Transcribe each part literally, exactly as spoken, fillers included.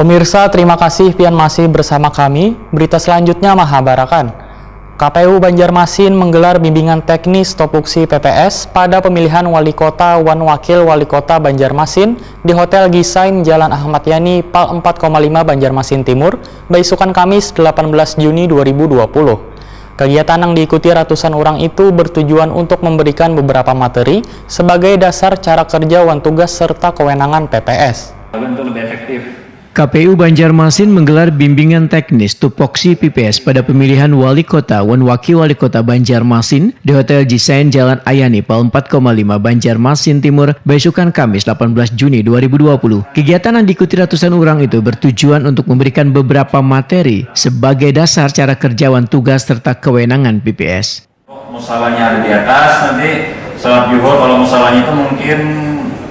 Pemirsa, terima kasih pian masih bersama kami. Berita selanjutnya mahabarakan. K P U Banjarmasin menggelar bimbingan teknis topuksi P P S pada pemilihan wali kota wan wakil wali kota Banjarmasin di Hotel Gisain, Jalan Ahmad Yani, Pal empat koma lima, Banjarmasin Timur, baisukan Kamis, delapan belas Juni dua ribu dua puluh. Kegiatan yang diikuti ratusan orang itu bertujuan untuk memberikan beberapa materi sebagai dasar cara kerja wan tugas serta kewenangan P P S. Lalu untuk lebih efektif. K P U Banjarmasin menggelar bimbingan teknis tupoksi P P S pada pemilihan wali kota wan wakil wali kota Banjarmasin di Hotel Gisain, Jalan Ayani, Pal empat koma lima, Banjarmasin Timur, baisukan Kamis, delapan belas Juni dua ribu dua puluh. Kegiatan yang diikuti ratusan orang itu bertujuan untuk memberikan beberapa materi sebagai dasar cara kerja wan tugas serta kewenangan P P S. Musalanya ada di atas, nanti salat juhur, kalau musalanya itu mungkin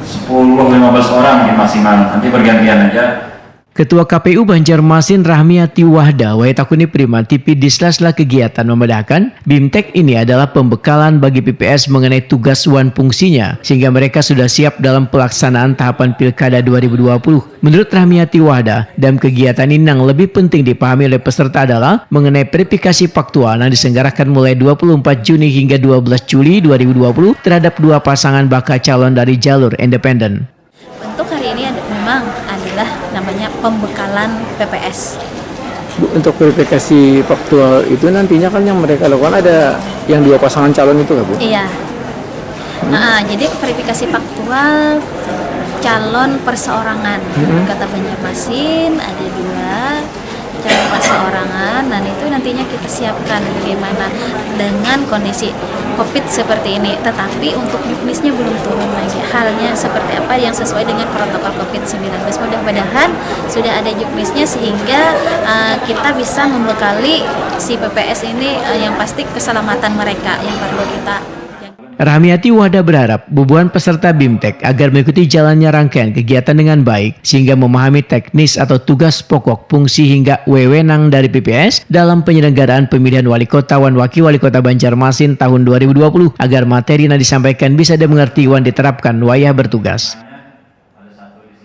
sepuluh lima belas orang mungkin maksimal, nanti bergantian aja. Ketua K P U Banjarmasin, Rahmiati Wahda, wayah takuni Prima T V di sela-sela kegiatan, memadahakan, BIMTEK ini adalah pembekalan bagi P P S mengenai tugas wan fungsinya, sehingga mereka sudah siap dalam pelaksanaan tahapan Pilkada dua ribu dua puluh. Menurut Rahmiati Wahda, dalam kegiatan ini yang lebih penting dipahami oleh peserta adalah mengenai verifikasi faktual yang diselenggarakan mulai dua puluh empat Juni hingga dua belas Juli dua ribu dua puluh terhadap dua pasangan bakal calon dari jalur independen. Untuk hari ini ada, memang adalah namanya pembekalan P P S. Bu, untuk verifikasi faktual itu nantinya kan yang mereka lakukan ada yang dua pasangan calon itu nggak, Bu? Iya. Nah, jadi verifikasi faktual calon perseorangan. Mm-mm. Kota Banjarmasin ada dua calon perseorangan, dan itu nantinya kita siapkan bagaimana dengan kondisi covid seperti ini. Tetapi untuk juknisnya belum turun lagi. Halnya seperti apa yang sesuai dengan protokol covid sembilan belas. Mudah-mudahan sudah ada juknisnya sehingga, eh, kita bisa membekali si P P S ini, eh, yang pasti keselamatan mereka yang perlu kita. Rahmiati Wahda berharap bubuhan peserta BIMTEK agar mengikuti jalannya rangkaian kegiatan dengan baik, sehingga memahami teknis atau tugas pokok, fungsi hingga wewenang dari P P S dalam penyelenggaraan pemilihan wali kota wan wakil wali kota Banjarmasin tahun dua ribu dua puluh, agar materi yang disampaikan bisa dimengerti wan diterapkan wayah bertugas.